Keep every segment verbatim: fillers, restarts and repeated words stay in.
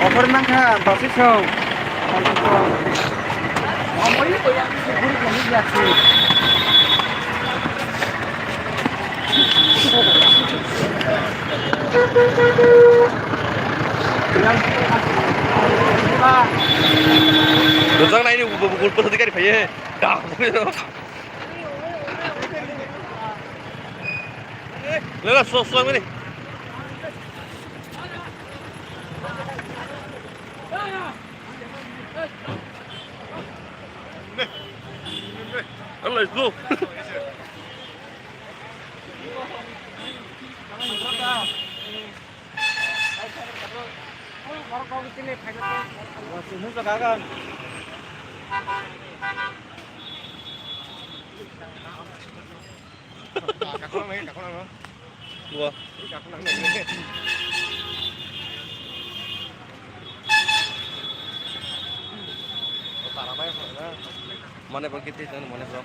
Offer mankha basi song. Rojak naini bwsadi gari phaiye. Lela, so, so, mini. Let's go. Kakhulang nai, kakhulang no. Dua. Kakhulang nai. Tara bai khona. Mane bro, kiti tan mane bro.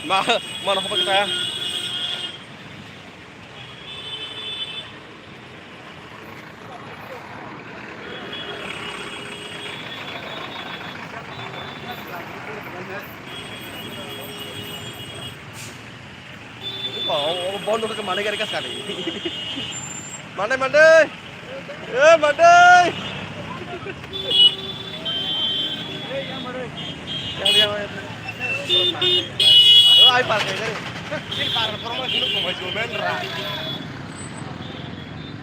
Ma, mana apa kita? Bondo ke mana gari kas kali. Mana, mana? Eh, mana? Yang dia mana? Oh, ai pas gari. Ini par promo sini kau masih main ra.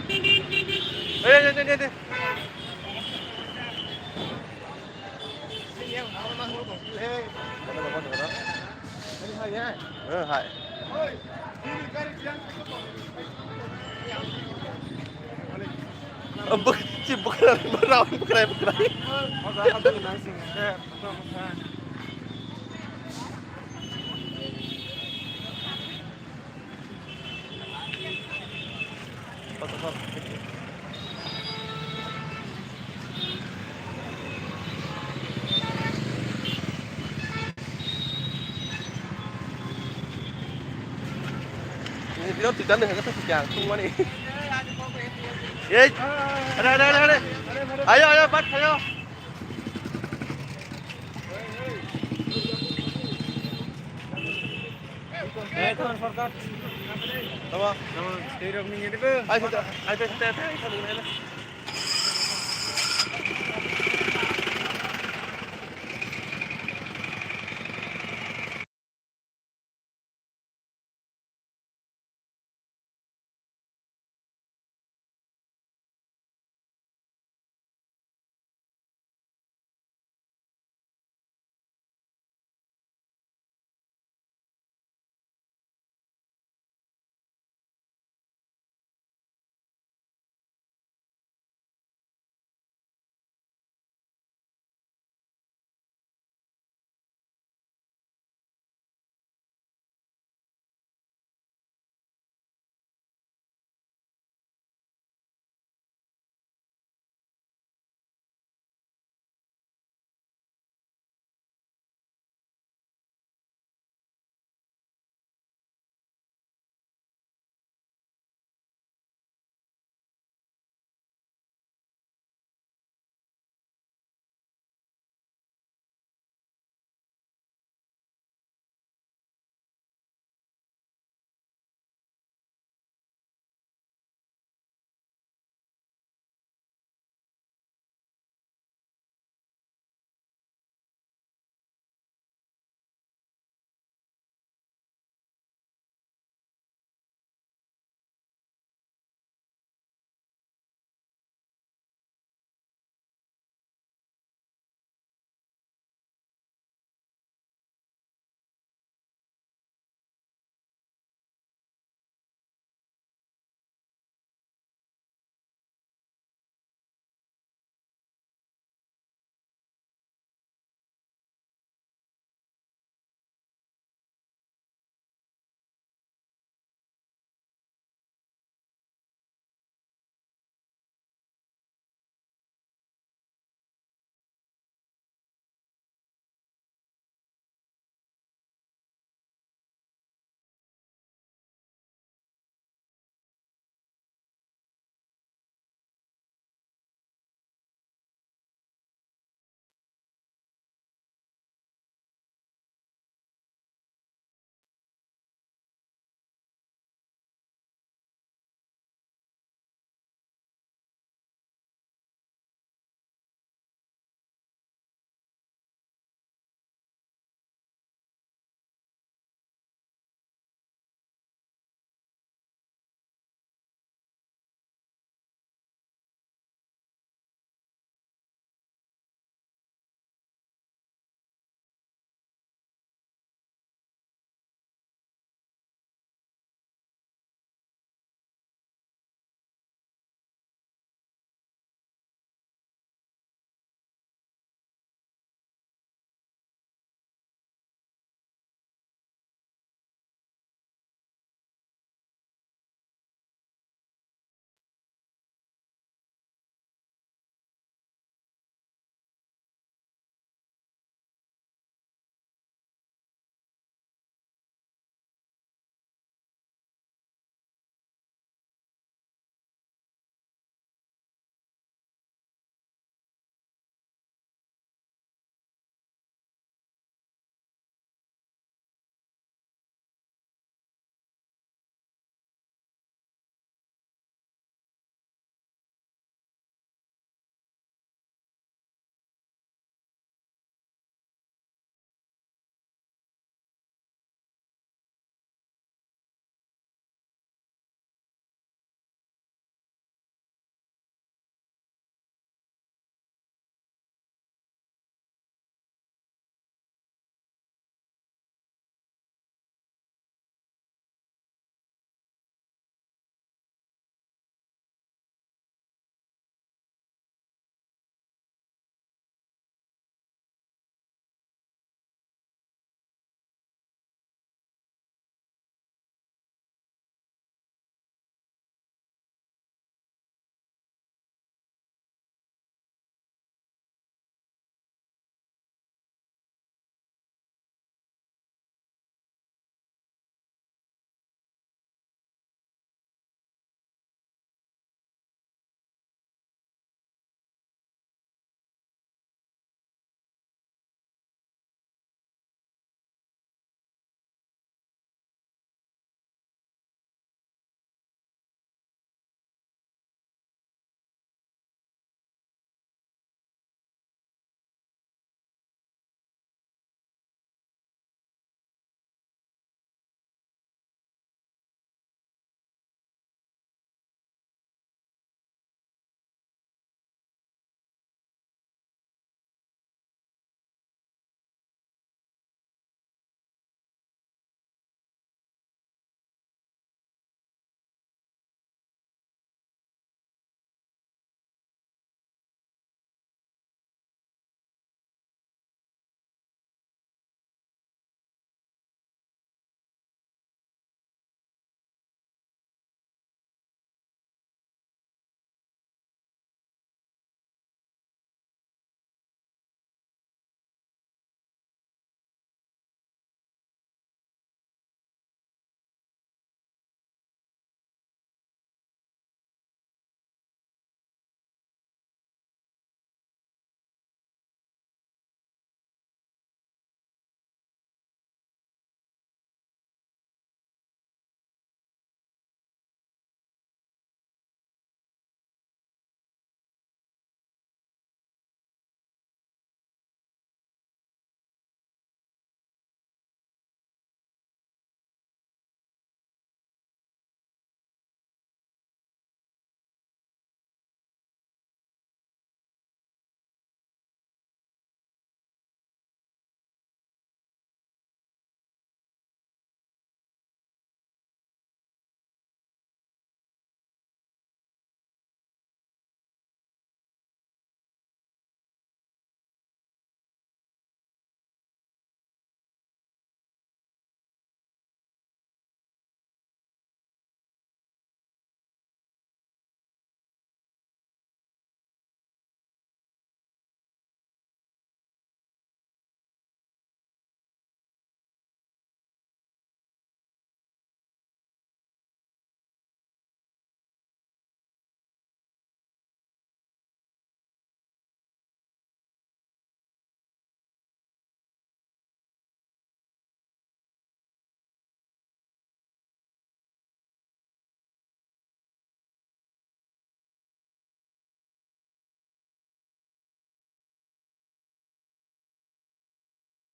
Eh, eh, eh, eh, eh. Eh, hai. Oh, buk-, si bukra, bukra, bukra, bukra. Ini dia tidak nih, kata sih, jangan, cuma nih. Yeay. Ada, ada, ada, ada. Ayo, ayo, bat, ayo. Eh, kawan, shortcut. Apa? Kawan, stay up nih, gitu. Ayo, sudah. Ayo, sudah, sudah, sudah, sudah.